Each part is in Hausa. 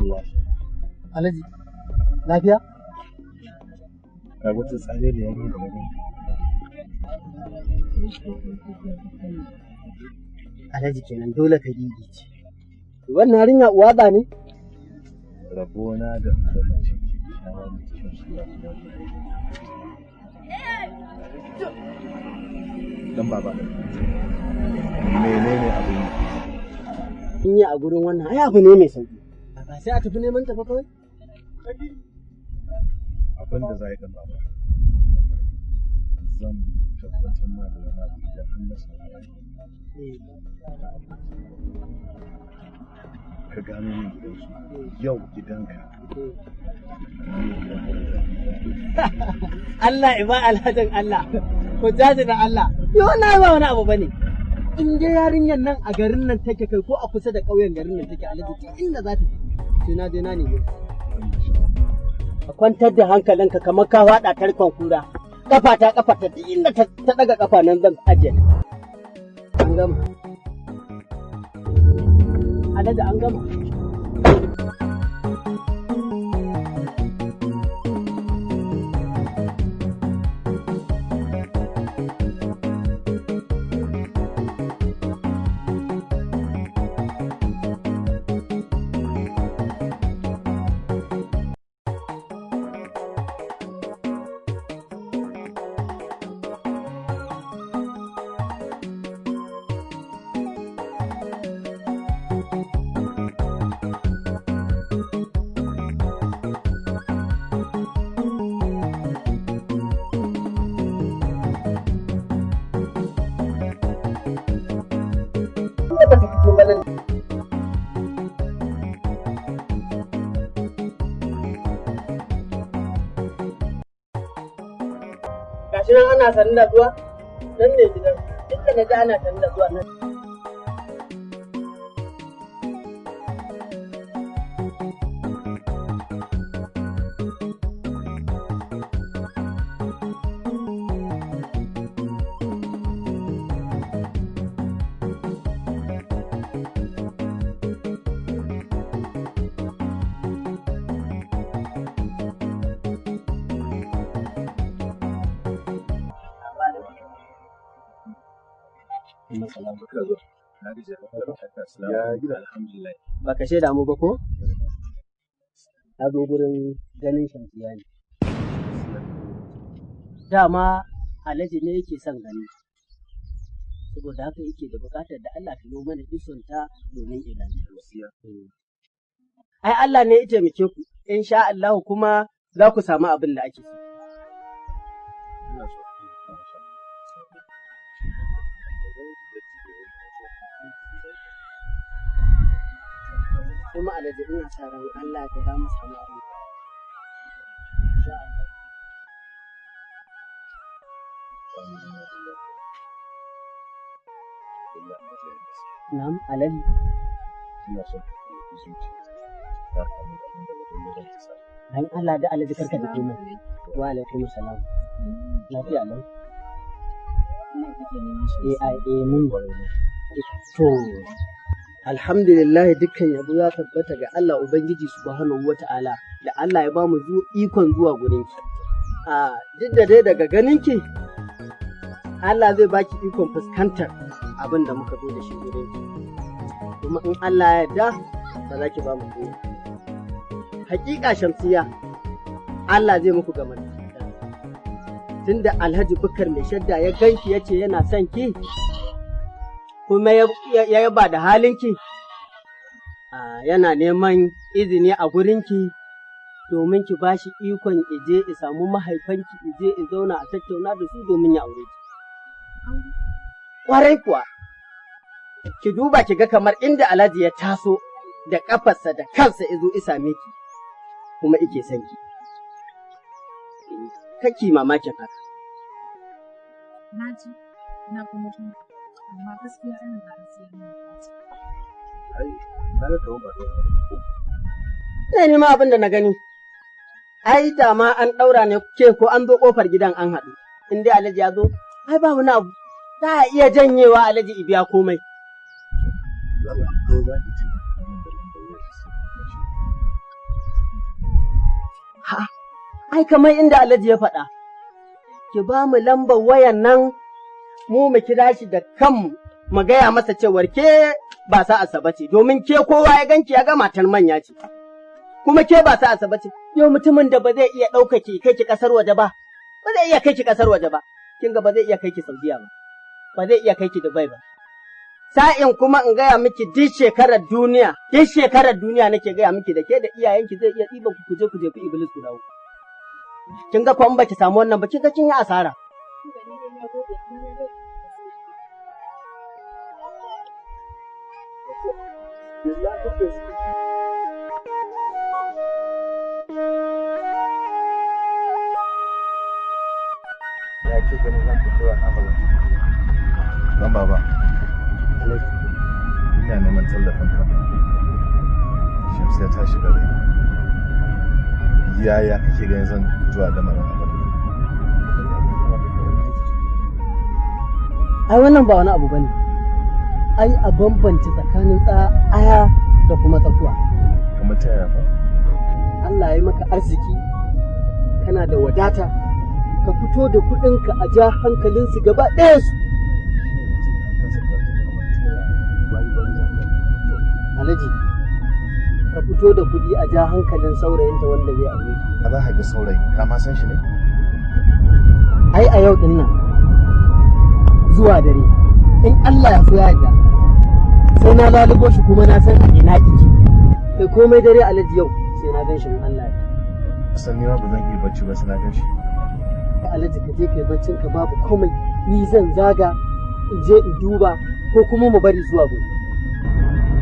Alhamdulillah. Alhaji, lafiya? Ga wata tsare da yaro da gani. Alhaji kenan dole ka gigice. Wannan yarinya uwa ba ne? Rabona da mace kyakkyawa mai kyau sura. Dan baba. Menene abin yi? In yi a gurin wannan ai abu ne mai sauki. Ba sai a tafi neman ta ba kawai? Abin da za a yi dan baba. Zan tabbatar ma da wani abu idan har na samu ka gano min gidansu. Yau gidanka. Allah iba alhajin Allah. Ku jaji da Allah. Yau na ba wani abu bane. In dai yarinyar nan a garin nan take kai ko a kusa da ƙauyen garin nan take alhaji duk inda za ta sai na je na neme. Ka kwantar da hankalinka kamar ka faɗa tarkon kura. Kafa ta kafa ta duk inda ta daga kafa nan zan ajiye. An gama. Alhaji an gama. Gashi nan ana sanin da zuwa, nan ne gidan, inda na ji ana sanin da zuwa nan. Baka shaida mu ba ko? Na zo gurin ganin Shamsiya ne. Dama Alhaji ne yake son gani. Saboda haka yake da buƙatar da Allah ka yi mana isonta domin ilanta. Ai Allah ne ya taimake ku, insha Allah kuma za ku samu abin da ake so. Kuma Alhaji ina sa ran Allah da za mu samu abin. Insha Allah. Na'am Alhaji. Ina son ka karɓi zuciya. Za ka min abin da wajen da zan sa. Dan Allah da Alhaji karka da komai. Wa alaikum salam. Lafiya lau. Eh ai eh mun. To alhamdulillah dukkan yabo ya tabbata ga Allah Ubangiji subhanahu wata'ala da Allah ya bamu ikon zuwa gurin ki. A duk da dai daga ganin ki Allah zai baki ikon fuskantar abin da muka zo da shi gurin ki. Kuma in Allah ya yarda ba za ki ba mu kunya. Hakika Shamsiya Allah zai muku gama. Tunda Alhaji Bukar mai shadda ya ganki ya ce yana son ki kuma ya yaba da halinki yana neman izini a gurinki domin ki ba shi ikon ije i samu mahaifanki ije i zauna a tattauna da su domin ya aure ki. Kwarai kuwa, ki duba ki ga kamar inda Alhaji ya taso da ƙafarsa da kansa izo i same ki kuma ike son ki. Kaki mamakin haka. Na ji, na kuma ji, amma gaskiya ana da gaskiya ne. Ai, na ga kamar ba dole ba ko. Ina nema abin da na gani. Ai da ma an ɗaura ne ke ko an zo ƙofar gidan an haɗu. In dai Alhaji ya zo, ai ba wani abu. Za a iya janyewa Alhaji ibiya komai. Allah ko za ki taimaka min da lambar wayar sai ki bashi. Ha, ai kamar inda Alhaji ya faɗa, ki ba mu lambar wayan nan mu mu kira shi da kanmu mu gaya masa cewar ke ba sa'arsa ba ce, domin ke kowa ya ganki ya ga matar manya ce. Kuma ke ba sa'arsa ba ce, yau mutumin da ba zai iya ɗauka ki kai ki ƙasar waje ba, ba zai iya kai ki ƙasar waje ba, kin ga ba zai iya kai ki Saudiya ba, ba zai iya kai ki Dubai ba. Sa'in kuma in gaya miki duk shekarar duniya, duk shekarar duniya nake gaya miki da ke da iyayenki zai iya ɗiban ku kuje ku jefi Iblis ku dawo. Kin ga ko in baki samu wannan ba, kin ga kin yi asara. Ni dai na gode amma na gaya Ya ke ganin zan fito a amalan. Dan baba. Ina neman tallafin ka. Shamsiya ta shiga rai. Yaya kake ganin zan zuwa lamarin abin? Ai wannan ba wani abu bane. Ai a bambance tsakanin aya da kuma tsakuwa. Kamar ta yaya fa? Allah ya yi maka arziki, kana da wadata, ka fito da kuɗinka a ja hankalinsu gaba ɗayansu. Alhaji, ka fito da kuɗi a ja hankalin saurayinta wanda zai aure ta. A za ka ga saurayi, ka ma san shi ne? Ai a yau ɗin nan zuwa dare, in Allah ya so ya yarda, sai na lalubo shi kuma na san a ina ike. Kai komai dare Alhaji yau sai na gan shi in Allah ya yarda. San ni ma ba zan iya bacci ba sai na gan shi. Alhaji ka je kai baccin ka babu komai, ni zan zaga in je in duba ko kuma mu bari zuwa gobe.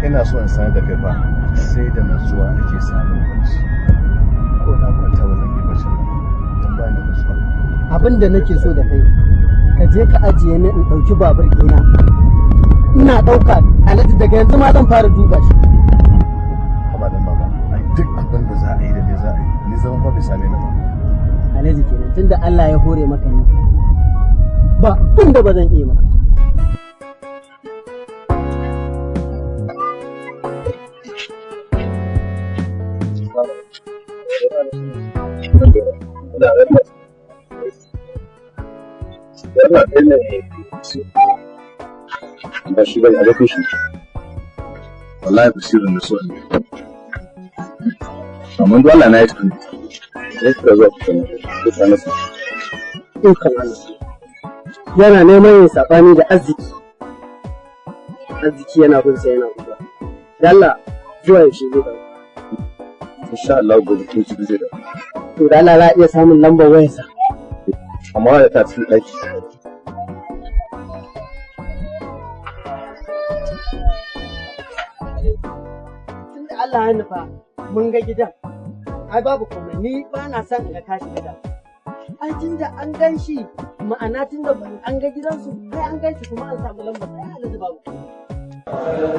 Ina so in sanar da kai fa sai da natsuwa ake samun bacci. Ko na kwanta ba zan iya bacci ba. Dan ba ni da natsuwa. Abin da nake so da kai, ka je ka ajiye ni in ɗauki babur ɗina. Ina ɗauka Alhaji daga yanzu ma zan fara duba shi. Haba dan baba, ai duk abin da za a yi da dai za a yi. Ni zaman fa bai same ni ba. Alhaji kenan tunda Allah ya hore maka ni. Ba abin da ba zan iya maka. Ba shi bane abokin shi. Wallahi Basiru na so ne. Amma dole na yi tunani. Sai ka zo ka da masa. Ikon Allah. Yana neman yin saɓani da arziki. Arziki yana bin sa yana guduwa. Dalla zuwa yaushe zai dawo. Insha Allah gobe kin ci zai dawo. To da Allah za a iya samun lambar wayarsa. Amma waya ta cikin ɗaki. Tunda Allah ya nufa mun ga gidan. Ai babu komai ni ba na son in ga tashi gidan. Ai tunda an gan shi ma'ana tunda an ga gidansu ai an gan shi kuma an samu lambar ai Alhaji babu komai.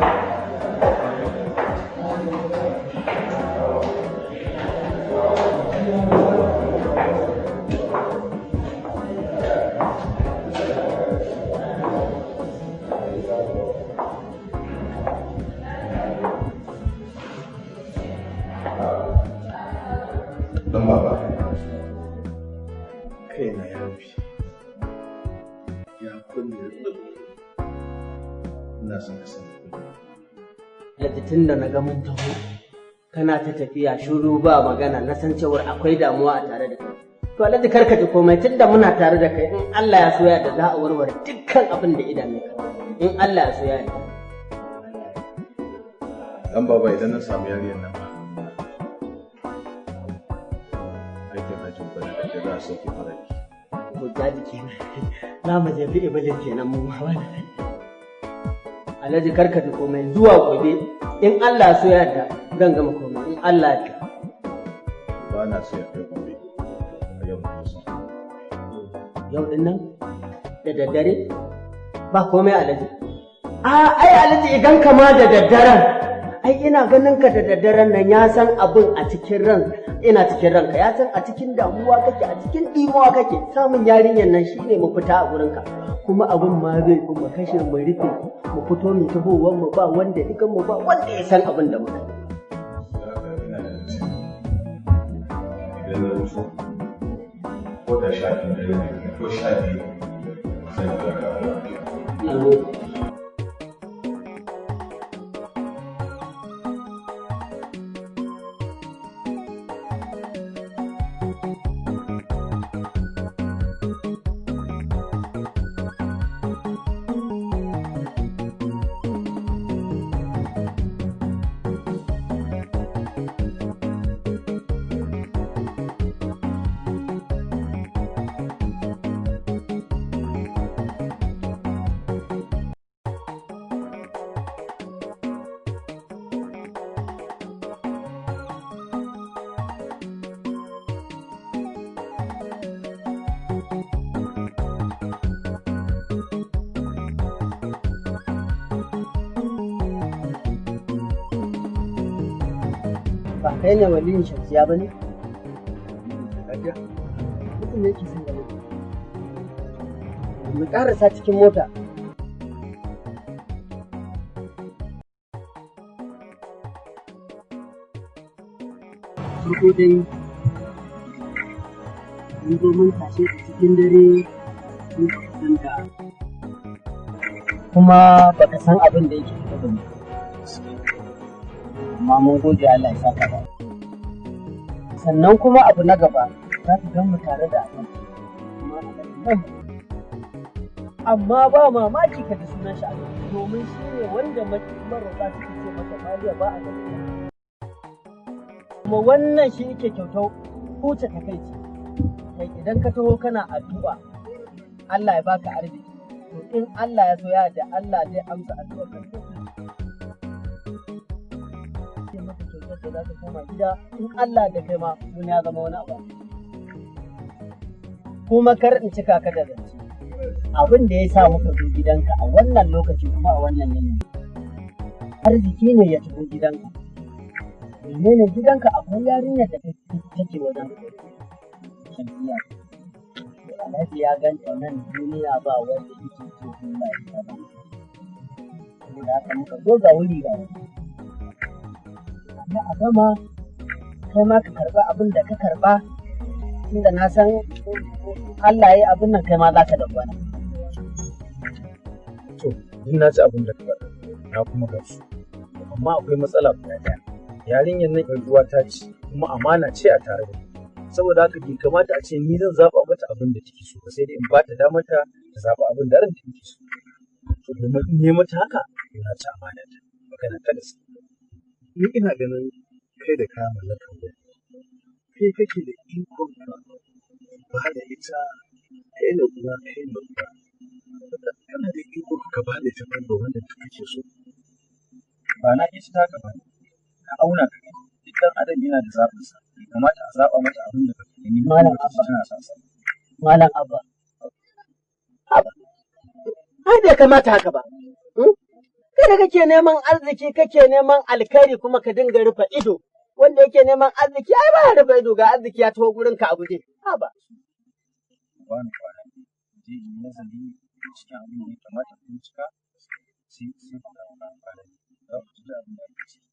Dan baba. Kaina ya rufe. Ya kulle. Ina son ka sani. Alhaji tun da na ga mun taho kana ta tafiya shiru ba magana na san cewar akwai damuwa a tare da kai. To Alhaji kar ka ji komai tun da muna tare da kai in Allah ya so ya da za a warware dukkan abin da idanu ka. In Allah ya so ya yarda. Dan baba idan na samu yariyar nan ba. Aikin hajjin bana da za a sauke farari. Hujjaji kenan. Za mu je fi iblis kenan mu ma wannan. Alhaji kar ka ji komai zuwa gobe in Allah ya so ya yarda zan gama komai in Allah ya yarda. Ba na so ya kai gobe. A yau na so. Yau din nan da daddare ba komai Alhaji. A ai Alhaji idan kama da daddaren ai ina ganin ka da daddaren nan ya san abin a cikin ran ina cikin ranka ya san a cikin damuwa kake a cikin ɗimuwa kake samun yarinyar nan shine mafita a gurinka kuma abin ma zai fi mu kashe mu rufe mu fito mu tahowar mu ba wanda ikan mu ba wanda ya san abin da muka yi. Idan 12 dare ne ko 12 sai mu daga. Na gode. Ba kai ne waliyin Shamsiya ba ne? Lafiya? Mutum ne yake son ganin ka. Mu ƙarasa cikin mota. Farko dai mun zo mun tashe ka cikin dare mun baka san da kuma baka san abin da yake tafe da mu. Amma mun gode Allah ya saka ba. Sannan kuma abu na gaba za ka gan mu tare da abin. Amma ba mamaki ka ji sunan shi a gaba domin shi ne wanda maroƙa suke ce masa maliya ba a gaskiya. Kuma wannan shi yake kyautar huce takaici. Kai idan ka taho kana addu'a Allah ya baka arziki. To in Allah ya so ya yarda Allah zai amsa addu'ar ka. Sai maka kyautar da za ka koma gida in Allah da kai ma mun ya zama wani abu. Kuma kar in cika ka da zance. Abin da ya sa muka zo gidanka a wannan lokaci kuma a wannan yanayi. Arziki ne ya taho gidanka. Menene gidanka akwai yarinyar da take wajen Shamsiyya. Alhaji ya ganta nan duniya ba wanda yake so in ba ita ba. Saboda haka muka zo ga wuri ga wuri. Amma a gama kai ma ka karɓi abin da ka karɓa tunda na san Allah ya yi abin nan kai ma za ka dangwana. To, duk na ji abin da ka faɗa, na kuma gamsu. Amma akwai matsala guda ɗaya. Yarinyar nan ƴar uwata ce, kuma amana ce a tare da ni. Saboda haka bai kamata a ce ni zan zaɓa mata abin da take so ba, sai dai in ba ta damar ta ta zaɓi abin da ranta yake so. To, domin in yi mata haka, to na ci amanar ta. Magana ta gaske. Ni ina ganin kai da ka mallakar wani. Kai kake da ikon ka ba da ita kai ne uwa kai ne uba. Kana da ikon ka ba da ita ga wanda kake so. Ba na ƙi ta haka ba ne. Ka auna ka gani. Duk ɗan adam yana da zaɓinsa. Bai kamata a zaɓa mata abin da bata gani ba Malam kuma ta ce Abba. tana son sa. Malam Abba. Abba. Ai bai kamata haka ba. Hmm? Kai da kake neman arziki kake neman alkhairi kuma ka dinga rufe ido. Wanda yake neman arziki ai ba ya rufe ido ga arziki ya taho gurin ka a guje. Haba. Ku bani kwana biyu. In je in yi nazari cikin abin da ya kamata in bincika sai ku dawo bayan kwana biyu. Za ku ji duk abin da ake ciki.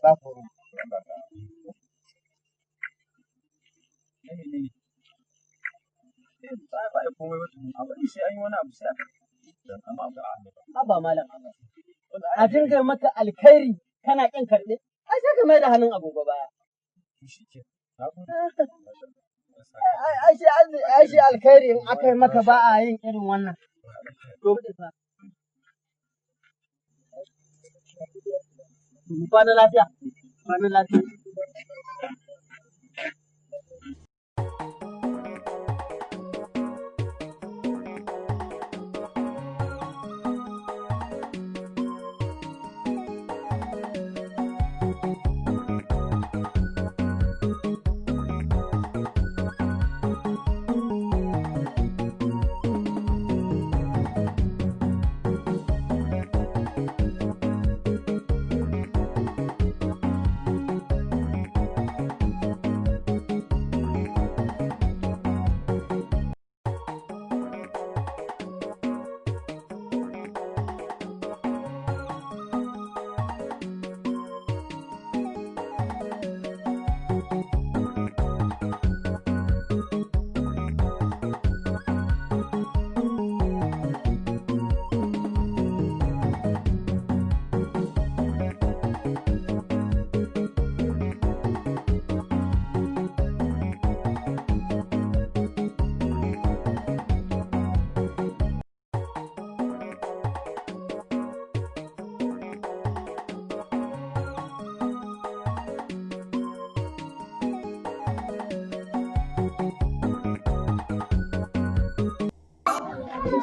Ba komai. Na menene? Eh, ba ba a komai ba tukun. A bari sai an yi wani abu sai a amma ba a ba. Haba Malam Abba. A dinga maka alkhairi kana ƙin karɓe. Ai sai ka mai da hannun agogo baya. To shi ke. Na gode. Ai shi ai shi alkhairi in aka yi maka ba a yin irin wannan. To mu kwana lafiya. Kwana lafiya.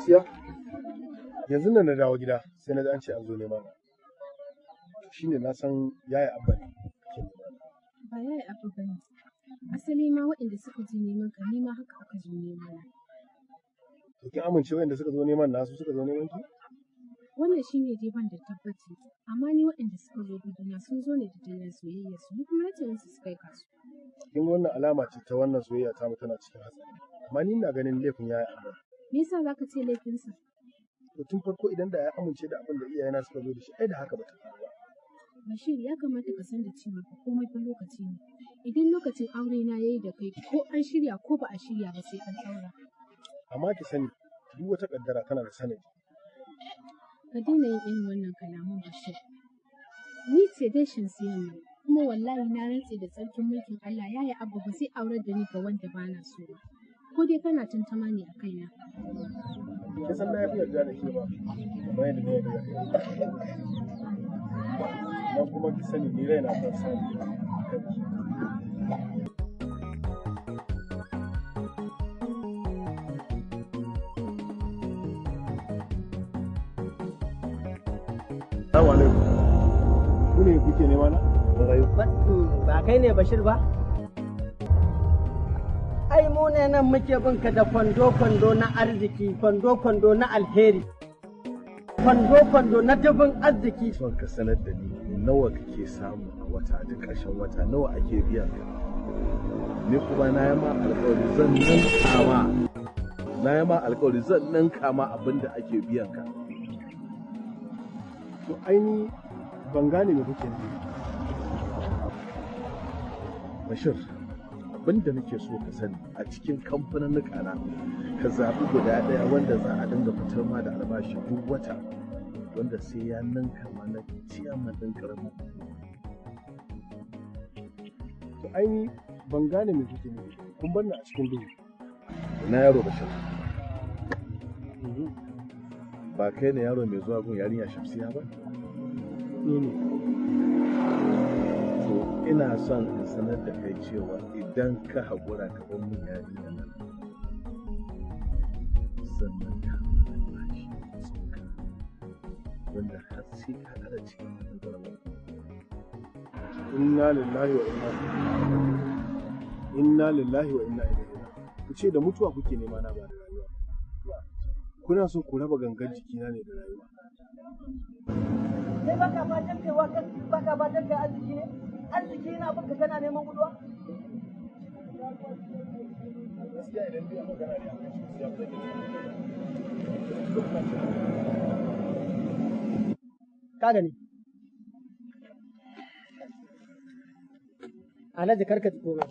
Shamsiya, yanzu nan na dawo gida sai na ji an ce an zo nema na. Shine na san yaya Abba ne ke nema na. Ba yaya Abba bane. Asali ma waɗanda suka je neman ka ni ma haka aka zo nema na. To kin amince waɗanda suka zo neman nasu suka zo neman ki? Wannan shine dai ban da tabbaci, amma ni waɗanda suka zo guduna sun zo ne da tallar soyayya su, ni kuma nace musu su kai kasuwa. Kin ga wannan alama ce ta wannan soyayya ta mu tana cikin hatsari. Amma ni ina ganin laifin yaya Abba. Me yasa zaka ce laifinsa? To tun farko idan da ya amince da abin da iyayena suka zo da shi, ai da haka bata faru ba. Bashir ya kamata ka san da cewa fa komai fa lokaci ne. Idan lokacin aure na yayi da kai ko an shirya ko ba a shirya ba sai an ɗaura. Amma ki sani duk wata kaddara tana da sanadi. Ka daina yin irin wannan kalaman Bashir. Ni ce dai Shamsiyan nan, kuma wallahi na rantse da tsarkin mulkin Allah yaya Abba ba zai aurar da ni ga wanda ba na so ba. Ko dai kana tantama ne a kaina. Kin san na fi yarda da ke ba kamar yadda na yarda da kai. Nan kuma ki sani ni raina kan sani kanki. Assalamu alaikum. Ku ne kuke nema na? Ba kai ne Bashir ba? Ai mu ne nan muke bin ka da kwando-kwando na arziki, kwando-kwando na alheri, kwando-kwando na dubin arziki. Son ka sanar da ni nawa kake samu a wata, duk ƙarshen wata nawa ake biyan ka. Ni kuma na yi ma alƙawari zan ninka ma. Na yi ma alƙawari zan ninka ma abin da ake biyan ka. To ai ni ban gane me kuke nufi. Bashir, abin da nake so ka sani a cikin kamfaninnika na ka zaɓi guda ɗaya wanda za a dinga fitar ma da albashi duk wata wanda sai ya ninka ma na ciyaman ɗin ƙaramin. To ai ni ban gane me kuke nufi. Kun bar ni a cikin duhu. Na yaro Bashir. Ba kai ne yaro mai zuwa gun yarinya Shamsiya ba? Ni ne. To ina son in sanar da kai cewa idan ka haƙura ka bar min yarinya nan sannan ka albashi tsoka wanda har sai ka ƙara cikin wannan ƙaramin. Inna lillahi wa inna inna lillahi wa inna ilaihi raji'un. Ku ce da mutuwa kuke nema na ba da rayuwa. Kuna so ku raba gangan jikina ne da rayuwa. Kai baka fatan kai wa baka fatan kai arziki ne? Arziki yana baka kana neman guduwa? Gaskiya idan dai magana ne akan Shamsiya ba zan iya Ka gani? Alhaji karka ji komai.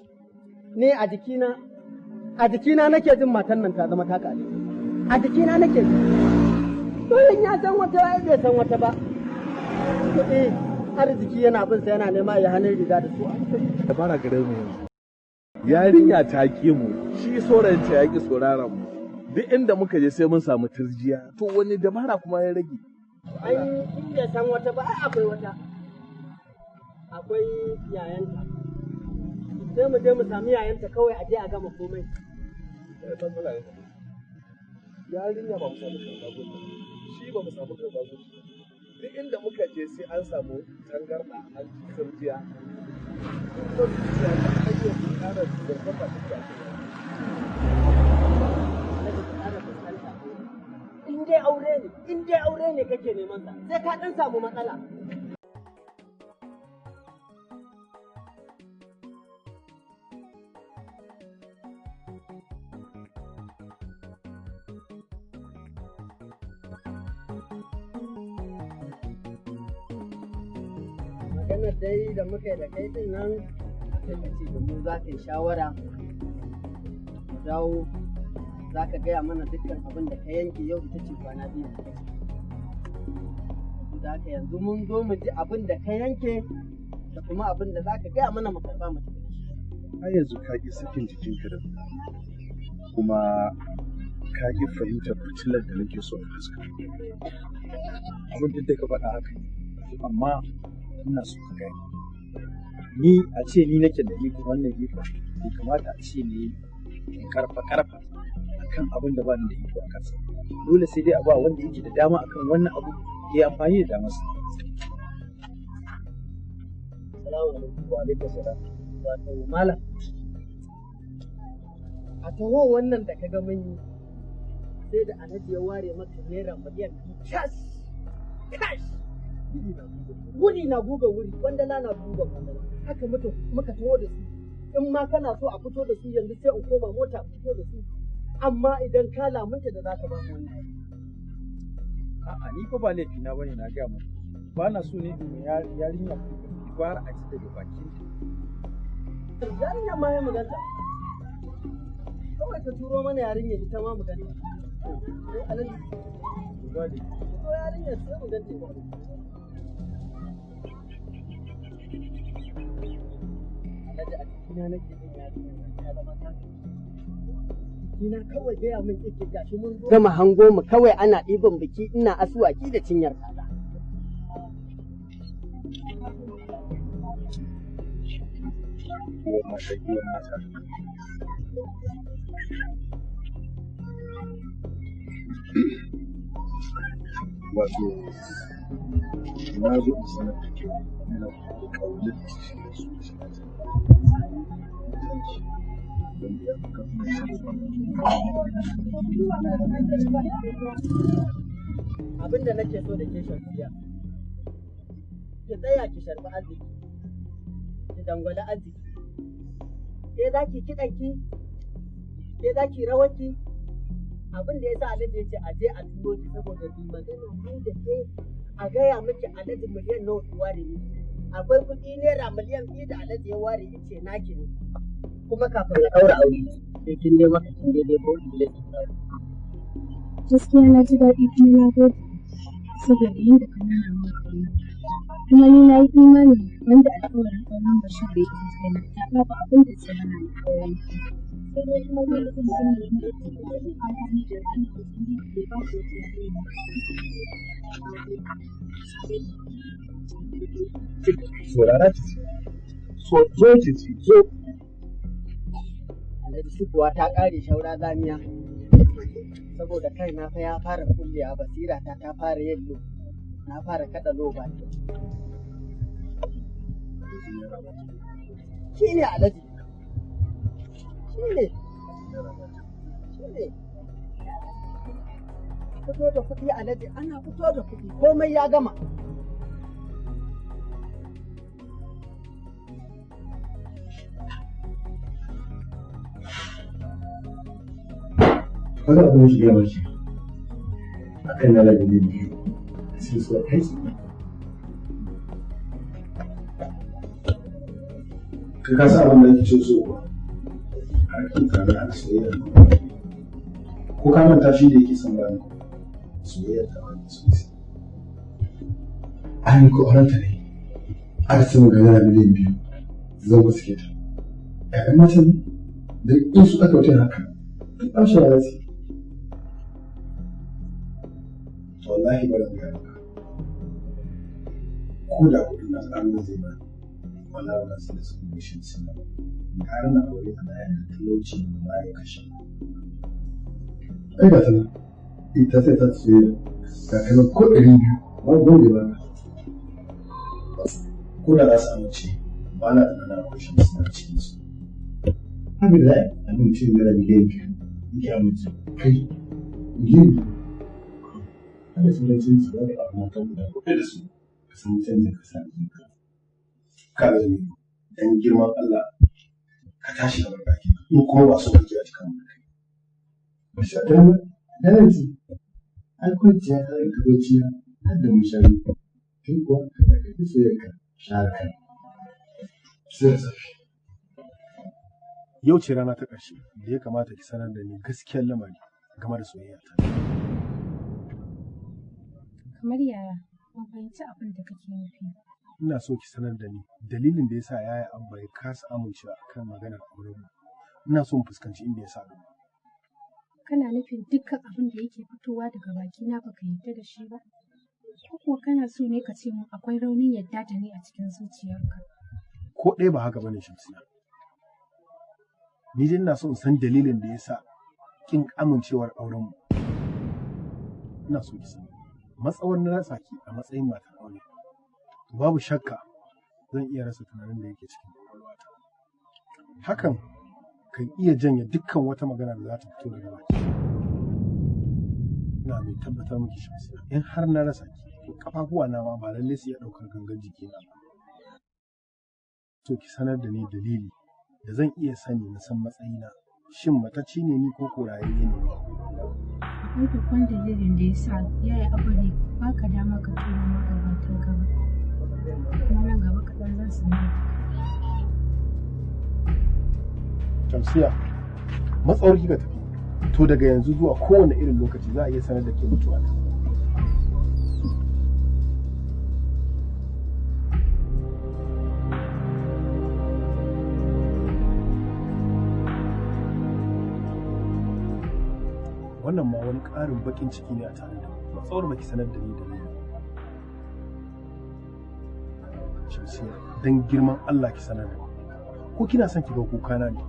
Ni a jikina nake jin matan nan ta zama taka alhaji. A jikina nake ji. Dole ya san wata ai bai san wata ba. Kuɗi arziki yana bin sa yana nema ya hannun riga da su. Dabara gare mu yanzu. Yarinya ta ƙi mu, shi saurayinta ya ƙi sauraron mu. Duk inda muka je sai mun samu turjiya. To wani dabara kuma ya rage. Ai in bai san wata ba ai akwai wata. Akwai yayanta. Sai mu je mu sami yayanta kawai a je a gama komai. Yarinya ba mu samu karɓa gudu. Shi ba mu samu karɓa gudu. Duk inda muka je sai an samu tangarɗa an ci turjiya. Duk son zuciya ta hanyar ƙara zarfafa take a kai. In dai aure ne, in dai aure ne kake neman sa, sai ka dan samu matsala. Maganar dai da muka yi da kai din nan, sai ka ce da mu za ka yi shawara, mu dawo za ka gaya mana dukkan abin da ka yanke yau ita ce kwana biyu da kace. Da haka yanzu mun zo mu ji abin da ka yanke da kuma abin da za ka gaya mana mu karɓa mu tafi da shi. Har yanzu ka ƙi sakin jikinka da kuma ka ƙi fahimtar fitilar da nake so in haska. Abin duk da ka faɗa haka ne, amma ina so ka gane. Ni a ce ni nake da iko wannan iko bai kamata a ce ni in karfa karfa akan akan abin da ba ni da iko a kansa. Dole sai dai a ba wanda yake da dama akan wannan abu ya amfani da damarsa. Salamu alaikum wa alaikum salam. Wato malam, a taho wannan da ka ga mun yi sai da Alhaji ya ware maka naira miliyan 2 cash cash. Wuri na guga wuri, kwandala na guga kwandala. Haka muka taho da su. In ma kana so a fito da su yanzu sai in koma mota a fito da su. Amma idan ka lamunta da za ka ba mu wannan. A'a, ni fa ba laifi na bane, na gaya muku. Ba na so ne in yarinya gwara a ji daga bakin ta. Yarinya ma ya maganta. Kawai ka turo mana yarinya ita ma maganta. Sai Alhaji. Turo yarinya sai mu ganta. Alhaji, a jikina nake jin yarinya nan ta zama ta. Jikina kawai gaya min yake gashi mun zo. Gama hango mu kawai ana ɗiban biki ina asuwaki da cinyar kaza. Mata, giwan mata. Wato, na zo in sanar da ke ina ƙaunar da shi da zuciyata. Wanda ya fi ƙarfin. Abin da nake so da ke, Shamsiya, ki tsaya ki sharbi arziki, ki dangwali arziki. Ke za ki kiɗanki, ke za ki rawarki. Abin da ya sa Alhaji ya ce a je a turo ki saboda bi magana ni da ke a gaya miki Alhaji miliyan nawa ki ware miki. Akwai kuɗi naira miliyan 2 da Alhaji ya ware ya ce naki ne. Kuma kafin na ɗaura aure, sai kin je maka kin daidai ko miliyan. Gaskiya na ji daɗi kuma na gode saboda yadda ka nuna min ƙauna. Kuma ni na yi imani wanda alƙawarin auren Bashir da yake kaina ta babu abin da zai hana ni auren ka. Sai dai kuma wani lokacin da ni da fata ni da ranar Ubangiji bai ba ku wata yarinya. Saurara ki ji. So, zo ki ji, zo. Alhaji, shukuwa ta ƙare shaura zamiya. Saboda kaina fa ya fara kullewa, basira ta ta fara yin lo. Na fara kaɗa loba. Shi ne Alhaji. Shi ne. Shi ne. Fito da kuɗi Alhaji, ana fito da kuɗi komai ya gama. Wani abu da shiga mace akan naira miliyan 2 sai su aiki. Kai ka san abin da ake ce so kuwa? Har kin tare ana soyayya. Ko ka manta shi da yake son bani soyayya ta wani sosai. An ko aurenta ne aka ce ga naira miliyan 2 zan wasu ke ta ƴaƴan mata ne da in su aka wuce haka duk ɓarshe ya ce. Wallahi ba zan gaya maka. Ko da kuɗin nan Allah zai bani, wallahi ba zan da su mishin suna ba. Gara na aure ta na yana talauci da ba ya kashe. Ai ga ta nan ita sai ta soyayya ga kana ko 200 babu wanda ya baka. Ko da za su amince, ba na tunanin akwai shi suna cikin su. Haka da za a amince naira miliyan 2 yake amince kai miliyan 2 kada su mai cin su za ka abu mata guda ko da su ka san canjin ka sa jikinka. Ka ga zumi dan girman Allah ka tashi da barkaki in kuma ba so kake a cikin kai. Ba shi a dama dalaci ai kwanciya ta yi kabociya har da mushari kai kuwa ka ɗaga soyayyarka share kai sai da safe. Yau ce rana ta ƙarshe da ya kamata ki sanar da ni gaskiyar lamari game da soyayya ta. Kamar yaya? Ban fahimci abin da kake nufi ba. Ina so ki sanar da ni dalilin da yasa yaya Abba ya kasa amincewa akan maganar auren mu. Ina so in fuskanci inda ya sa gaba. Kana nufin dukkan abin da yake fitowa daga bakina baka yarda da shi ba? Ko kuwa kana so ne ka ce min akwai raunin yarda da ni a cikin zuciyarka? Ko ɗaya ba haka bane, Shamsiya. Ni dai ina so in san dalilin da yasa kin amincewar aurenmu. Ina so ki sani, matsawar na rasa ki a matsayin matar aure, to babu shakka zan iya rasa tunanin da yake cikin kwakwalwata. Hakan kan iya janye dukkan wata magana da za ta fito daga baki. Ina mai tabbatar miki Shamsiya, in har na rasa ki, to kafafuwa na ma ba lallai su iya ɗaukar gangan jikina ba. So ki sanar da ni dalili da zan iya sani na san matsayina, shin matacce ne ni ko ko rayayye ne? Akwai babban dalilin da ya sa yaya Abba ne baka dama ka turo magabatan ka ba. Kuma nan gaba kaɗan zan sanar da kai. Shamsiya, matsawar kika tafi, to daga yanzu zuwa kowane irin lokaci za a iya sanar da ke mutuwa ta. Wannan ma wani ƙarin baƙin ciki ne a tare da ni, matsawar baki sanar da ni dalili. Shamsiya, don girman Allah ki sanar da ni. Ko kina son ki ga kukana ne?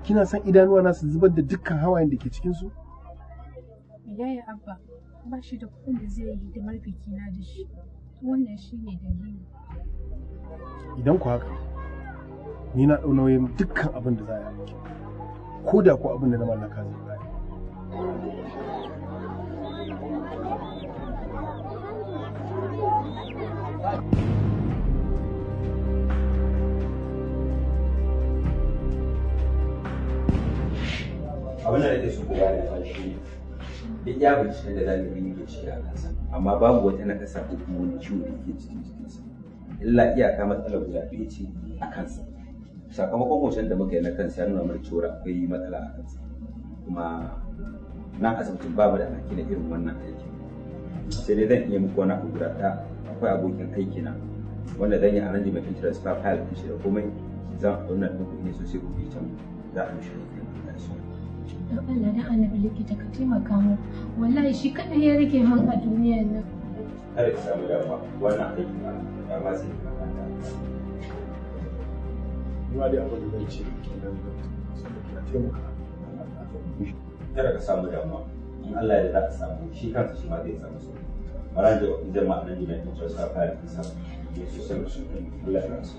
Kina son idanuwa na su zubar da dukkan hawayen da ke cikin su? Yaya Abba ba shi da kuɗin da zai yi hidimar bikina da shi. Wannan shi ne dalili. Idan ku haka, ni na ɗau nauyin dukkan abin da za a yi miki. Ko da ko abin da na mallaka zai bayar. Abin da nake so ku gane fa shi ne duk ya bincike da ɗalibin yake ciki a kansa, amma babu wata nakasa ko kuma wani ciwo da yake cikin jikinsa, illa iyaka matsalar guda ɗaya ce a kansa. Sakamakon hoton da muka yi na kansa ya nuna mana cewa akwai matsala a kansa, kuma nan asibitin babu da alhaki na irin wannan aikin. Sai dai zan iya muku wani abu guda ɗaya. Akwai abokin aiki na wanda zan yi arrangement ɗin transfer file ɗin shi da komai, zan wannan ɗin kuɗi ne sosai, kuɗi can za a mishi aikin Allah ya so. Don Allah dan Annabi likita ka taimaka min. Wallahi shi kaɗai ya rage min a duniyar nan. Kada ki samu damuwa, wannan aiki ba ba ma sai ki makanta. Ni ma dai abin da zan ce kenan, saboda taimaka. Kada ka samu damuwa, in Allah ya za ka samu shi kansa shi ma zai samu sauki. Bara da zan ma arrangement ɗin transfer file ɗinsa ne sosai. Allah ya rasu.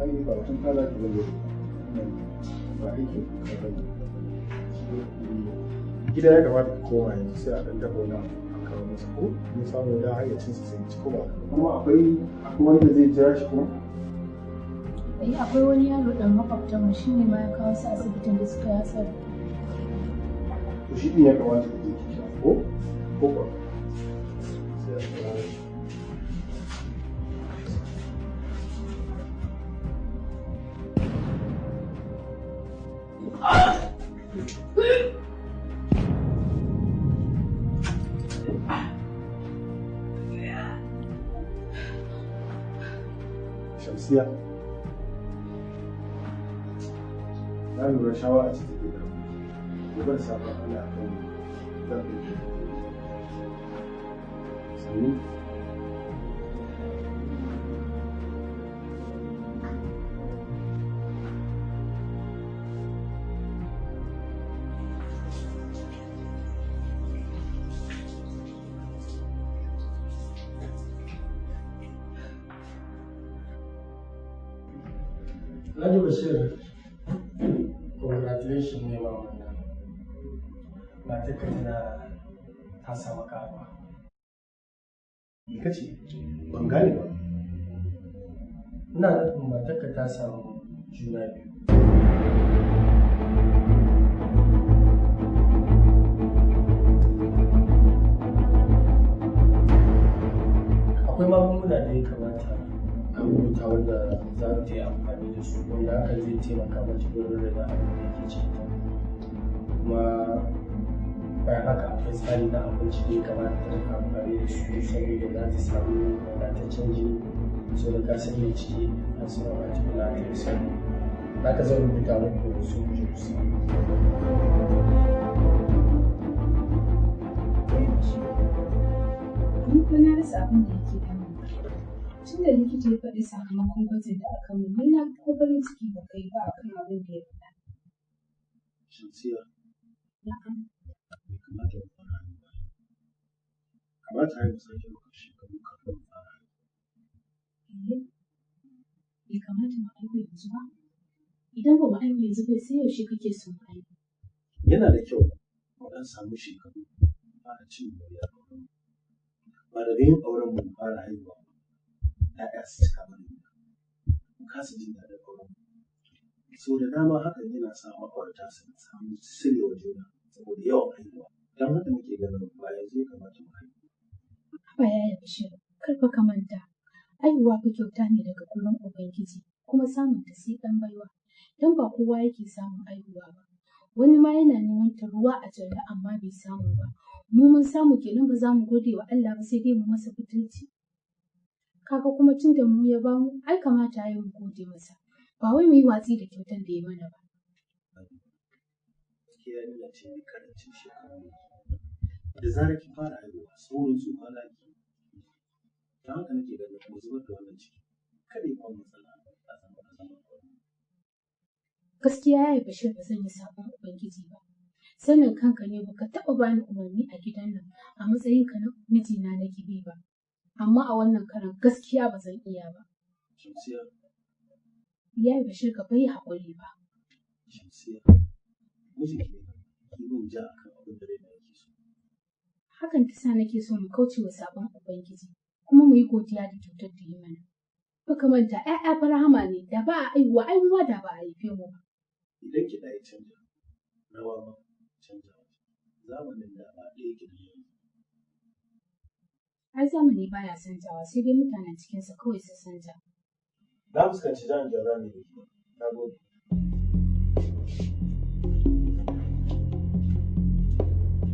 Ai ba mutum kala ki bane. Ba aikin kuka bane. Gida ya kamata ka koma yanzu, sai a ɗan dafa wani abu a kawo masa, ko mun samu da hayyacinsa sai ci, ko ba haka ba? Kuma akwai wanda zai jira shi kuma? Eh, akwai wani yaro ɗan makwabtanmu, shi ne ma ya kawo su asibitin da suka yi hatsari. To shi ɗin ya kamata ka je ki kira, ko ko kuwa sai a kira shi. Shamsiya, na lura shawara ce take da gobe da safe Allah ya kai mu zan kai ki. Sannu. Alhaji Bashir, congratulations ne ma wannan. Matarka tana ta samu karuwa. Me kace? Ban gane ba. Ina nufin matarka ta samu juna biyu. Akwai magunguna da ya kamata a rubuta wanda za ta yi amfani da su, wanda hakan zai taimaka mata wurin rage abin da yake cikinta. Kuma bayan haka akwai tsari na abinci da ya kamata ta rika amfani da su saboda za ta samu wadataccen jini, saboda ka san mai ciki an san ba ta kula ta yi sauri. Za ka zan rubuta muku su ku je ku siya. Ni fa na rasa abin da yake damuna. Tun da likita ya faɗi sakamakon gwajin da aka min, ni na ko farin ciki ba kai ba akan abin da ya faɗa. Shamsiya, Na'am. bai kamata mu fara haihuwa. Kamata ya mu sake ɗaukar shekaru kafin mu fara haihuwa. Eh, bai kamata mu haihu yanzu ba. Idan ba mu haihu yanzu ba sai yaushe kake so mu haihu? Yana da kyau mu ɗan samu shekaru mu fara cin moriyar auren mu. Ba daga yin auren mu mu fara haihuwa ba. ‘Ya'ya su cika mana gida. Mu kasa jin daɗin auren mu. Sau da dama hakan yana sa ma'aurata su samu sirewa juna saboda yawan haihuwa. Don haka nake ganin ba yanzu ya kamata mu haihu. Haba yaya Bashir, kar fa ka manta. Haihuwa fa kyauta ne daga gurin Ubangiji, kuma samun ta sai ɗan baiwa. Don ba kowa yake samun haihuwa ba. Wani ma yana neman ta ruwa a jallo amma bai samu ba. Mu mun samu kenan ba za mu gode wa Allah ba sai dai mu masa butulci. Kaga kuma tun da mu ya bamu, ai kamata ya yi mu gode masa. Ba wai mu yi watsi da kyautan da ya mana ba. Ke yarinya ce mai karancin shekaru yanzu. Da zarar kin fara haihuwa saurin tsufa za ki yi. Don haka nake ganin mu zubar da wannan ciki. Kada ya bamu matsala a zaman aure. Gaskiya yaya Bashir ba zan yi sabon Ubangiji ba. Sanin kanka ne baka taɓa bani umarni a gidan nan a matsayinka na mijina na kibi ba. Amma a wannan karan gaskiya ba zan iya ba. Shamsiya, Yaya Bashir ka bai haƙuri ba. Shamsiya, mijinki ne ki min ja akan abin da raina yake so. Hakan ta sa nake so mu kauce wa sabon Ubangiji kuma mu yi godiya da kyautar da ya mana. Baka manta ‘ya'ya fa rahama ne da ba a aihuwa ai mu ma da ba a haife mu ba. Idan kiɗa ya canja, rawa ma canjawa. Zamanin da ba ɗaya yake da na yanzu. Ai zamani baya canjawa sai dai mutanen cikinsa kawai su canja. Na fuskanci jan ja za mu yi. Na gode.